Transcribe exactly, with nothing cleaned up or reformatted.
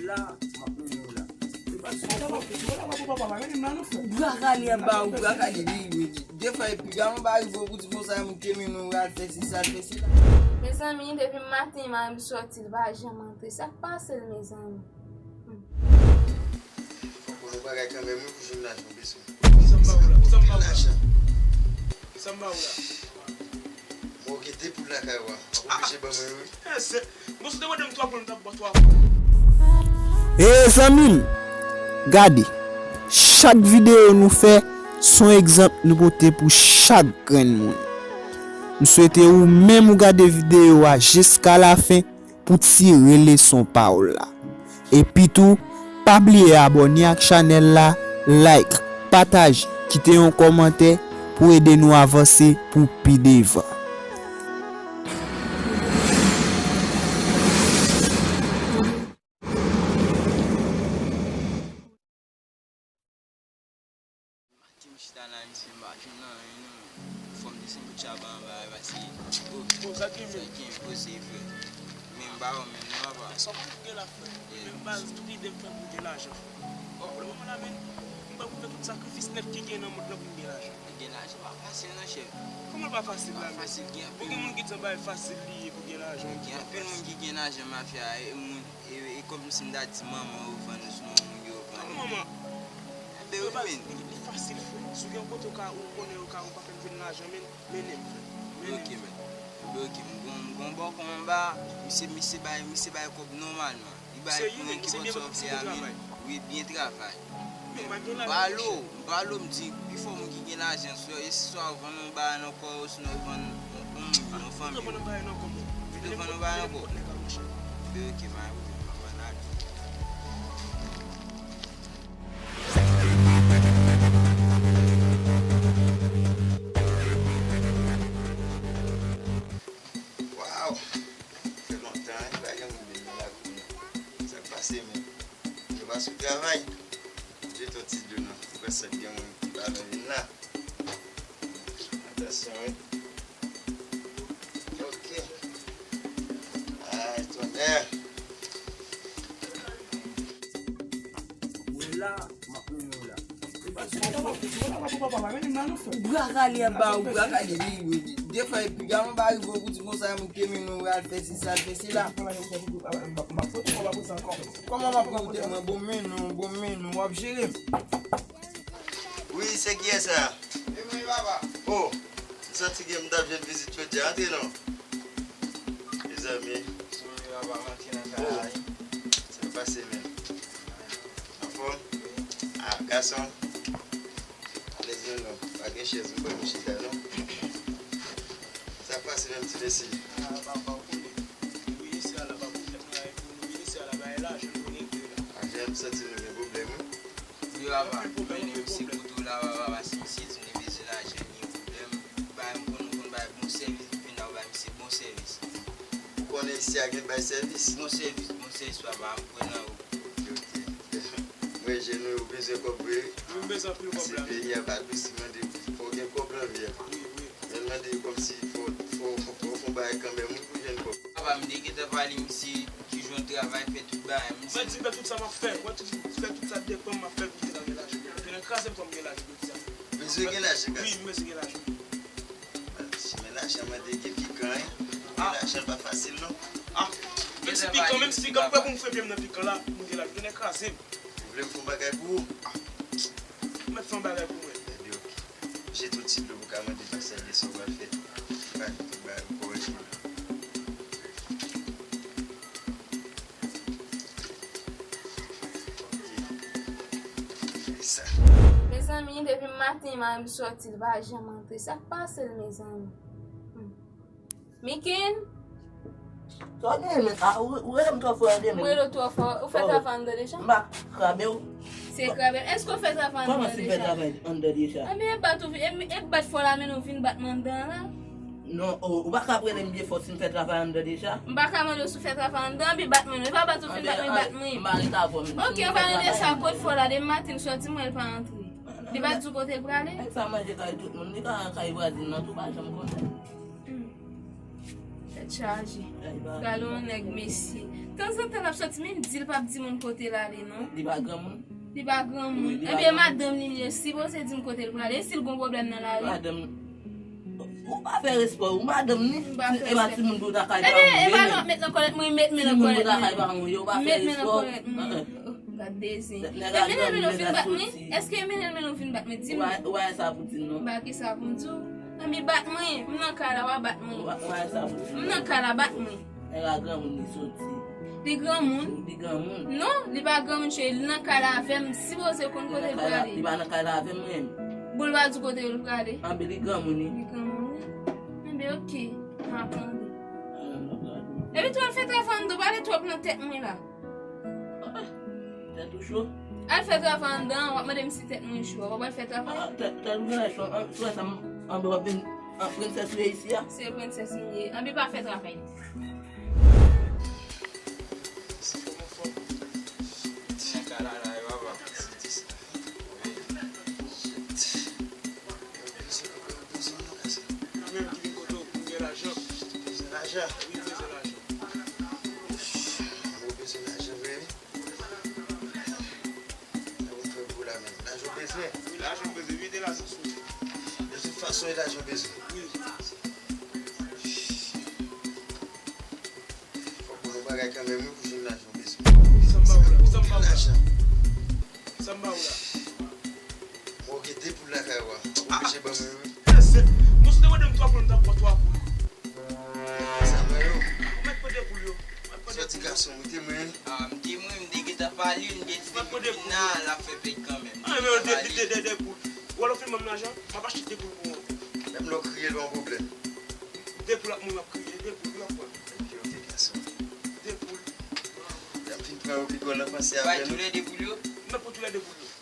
La, m ap mennen w la. Ou bra kale ap ba ou bra kale, wi, wi. Defwa, epi gade yon bagay pou di konsa, moun te mennen w al fè si sa, al fè si la. Mezanmi, depi maten, mari m sòti, li pa janm antre. Sa k pase l, mezanmi? Fòk konnen bagay kanmenm, wi, pou jwenn lajan w bezwen. Sa m ba w la? Sa m ba w la? Sa m ba w la? Bon, gen de poul lakay ou a. W ap oblije ban mwen yo, wi. Bon, si w te mande m twa poul, m t ap ba w twa poul. E zanmi m, gade, chak videyo nou fè, se yon egzanp nou pote pou chak grenn moun. M swete ou menm ou gade videyo a jiska lafen, pou tire leson pa w la. Epi tou, pa bliye abòne ak chanèl la, like, pataje, kite yon kòmantè pou ede nou avanse pou pi devan. Maten m chita la, misye, m pa jwenn anyen non. Fò m desann kout chaba anba a, pase, oh, sa ki gen, poze, frè. Men m pa wè menm non, papa. Sa w gen la, frè? Men baz, tout ide m fè pou gen lajan, frè. Pou lemoman la, men, m pral pou fè tout sakrifis nèt ki gen nan mond lan pou m gen lajan. Gen lajan pa fasil non, chèf. Kòman l pa fasil la, men? Pa fasil, gen anpil moun ki di bay fasil li ye pou gen lajan. Gen anpil moun ki gen lajan, mafya, e moun E, e kòmsi m ta di manman yo vann ou, sinon moun yo vann ou. Manman. Enben wi, men. Li, li fasil, frè. Si w gen yon kote w ka, ou konnen yo ka, ou ka fè m jwenn lajan, men, mennen m, frè. Mennen m, frè. Ok, men. Enben ok, m gon, m gon bòkò anba, misye, misye bay, misye bay kòb nòmalman. Li bay pou mwen ki bòt sa w vle a, men. Wi, byen travay. Men m pa gen lajan, monchè. M pale w, m di, pifò moun ki gen lajan, swa, e swa yo vann yon bagay nan kò yo, sinon yo vann yon, yon moun, yon fanmi. Yo vann yon bagay nan kò m. Yo vann yon bagay nan kò w. Enben ok, m a, m a vann ale. Waw! Fè lontan, wi, pa gen moun vin nan lakou nou. Sa k pase menm? Yo pa sou travay? Jete yon ti dlo nan. Ou kwè sèt gen moun ki pa vle vin la? Atansyon, wi. Ok. Ay, tonnè. Mwen la, m ap mennen w la. Ou bra kale ap ba ou bra kale, wi, wi, wi. Defwa, epi gade yon bagay pou di konsa, moun te mennen w al fè si sa, al fè si la. Kòman m ap pran kote mwen? Bon, men non, bon, men non, w ap jere. Wi, se kiyès sa? E mwen, papa. Oh, m santi ke m t ap jwenn vizit jodi a. Antre non. Mezanmi. Sou mwen, papa, m antre nan kay la, wi. Sa k pase menm? Anfòm? Ah, gason. Alèz menm non. Pa gen chèz, m ba nou chita non. Sa k pase menm, ti mesye? Ah, papa, ou konnen. Nou vin isi a la, pa pou fèt nan lari pou nou vin isi a la, bagay lajan nou regle la. Lajan, m santi nou gen pwoblèm, wi. Wi, papa, men misye kote w la, papa, paske misye di m li bezwen lajan, li gen pwoblèm. Bay, m konn, ou konn bay bon sèvis, m fin la, ou bay misye bon sèvis. Ou konnen isi a gen bay sèvis? Bon sèvis, bon sèvis, papa, m kwè nan ou. Ok, ok. Mwen, jèn ou bezwen kòb vre. Wi, m bezwen anpil kòb la. Se peyi a pa dous, mande fò w gen kòb nan vi a. Wi, wi. Men mande kòmsi fò, fò, fò, fò w fè yon bagay kanmenm, wi, pou jwenn kòb. Papa, m te gentan pale misye ki jwenn travay, fè tout bagay, misye. Mwen di fè tout sa m ap fè, mwen tout, fè tout sa depann m ap fè pou m te ka gen lajan. Yo nan kraze m fò m gen lajan jodi a. Bezwen gen lajan, wi, m bezwen gen lajan. Men lajan mande gen pikan, wi. Gen lajan pa fasil, non. Ah, menm si pikan, menm si pikan, m prè pou m fre pye m nan pikan la, pou m gen lajan. Yo nan kraze m. Ou vle m fè yon bagay pou ou? Ah, ou mèt fè yon bagay pou mwen. Ebyen, ok. Jete yon ti dlo pou ka mande pasèl de sa w pral fè. Ou ka di tout bagay pou kòrèk. Ok. Sa. Mezanmi, depi maten, mari m sòti, li pa janm antre. Sa k pase l, mezanmi? Hmm. Mikin? Sa w genyen menm? Ah, ou, ou rele m twò fò, tande menm. Mwen rele w twò fò. Ou fè travay anndan deja? M pa krabe w. Se krabe. Èske w fè travay anndan deja? Kòman si m fè travay anndan deja? Ebyen, e bat ou, e, e bat fò la, men nou vin bat mwen anndan la. Non, ou, ou pa ka ap rele m byen fò si m fè travay anndan deja. M pa ka mande w si w fè travay anndan, epi bat mwen non. E pa bat ou fin bat mwen, bat mwen. M pa ret avè w menm. Ok, ou pa rele sa, kot fò la, depi maten l sòti, mwen l pa antre. Li pa di w kote l prale? Nèg sa manje kay tout moun, li ka nan kay vwazen nan tou, pa janm konnen. Hmm. Fè Chaje. Gade yon nèg, mesye. Tanzantan l ap soti, men m di l p ap di moun kote l ale, non. Li pa granmoun? Li pa granmoun. Ebyen, madanm li, li sipoze di m kote l prale. E si l gon pwoblèm nan lari? Madanm, ou pa fè respè, ou madanm ni. E pa timoun pou ta kay pa moun. Ebyen, e pa non, met nan kòlèt mwen, met men nan kòlèt mwen. Timoun pou ta kay pa moun, yo pa fè respè. Met men nan kòlèt mwen. Gad dezi. Menel Melo fin bat mwen? Èske Menel Melo fin bat mwen? Di m. Ou pa sa pou di non. M pa gen sa pou m di w. Anben bat mwen. M nan kay la, w a bat mwen. Ou pa sa pou di non. M nan kay la, bat mwen. Nèg la granmoun li soti. Li granmoun? Li granmoun. Non, li pa granmoun, cheri. Li nan kay la avè m. Sipoze konn kote l prale. Li pa nan kay la avè m, menm. Bon, l pa di kote l prale. Anben li granmoun, wi. Li granmoun, wi. Anben, oke. M ap tande. Epi tou, al fè travay anndan, pa ale twòp nan tèt mwen la. Tèt ou cho? Al fè travay anndan, w ap mande m si tèt mwen cho. W ap al fè travay? Ah, tèt, tèt ou genlè cho. An, sou sa, m, anben w ap vin, an, prensès ou ye isi a? Se prensès m ye. Anben pa fè travay. Nan kay la, la, yo ap ap. Mwen menm ki vin kote w pou m gen lajan. Bezwen lajan? Wi, m bezwen lajan. Mwen bezwen lajan vre, wi. Sa pou fè pou la menm. Lajan w bezwen? Wi, lajan m bezwen. Wi, de lajan sou. De tout fason, e lajan w bezwen. Wi. Fòk ou nan bagay kanmenm, wi, pou jwenn lajan w bezwen. Kisa m ba ou la? Kisa m ba ou la? Lajan. Kisa m ba ou la? Bon, gen de poul lakay ou a. W ap oblije ban mwen yo, wi. Mesye, nou si te mande m twa poul, m t ap ba w twa poul. Sa mwen yo. Ou mèt pran de poul yo. Ou mèt pran de poul yo. Sòti gason, m te mwen. Ah, m te mwen, m te gentan pale, m te di m vin la, l ap fè pèt kanmenm. Ah, men de, de, de, de, de poul. Ou wè lè w fin ban m lajan, m ap achte de poul pou ou. Menm lè w kriye, l pa yon pwoblèm. De poul ap mouri, m ap kriye, de poul, wi, w ap pran. Epi yo te gason. De poul. Lè m fin pran yo, pi gwo nan panse avè nou. Bay toulède poul yo? M mèt pran toulède poul yo.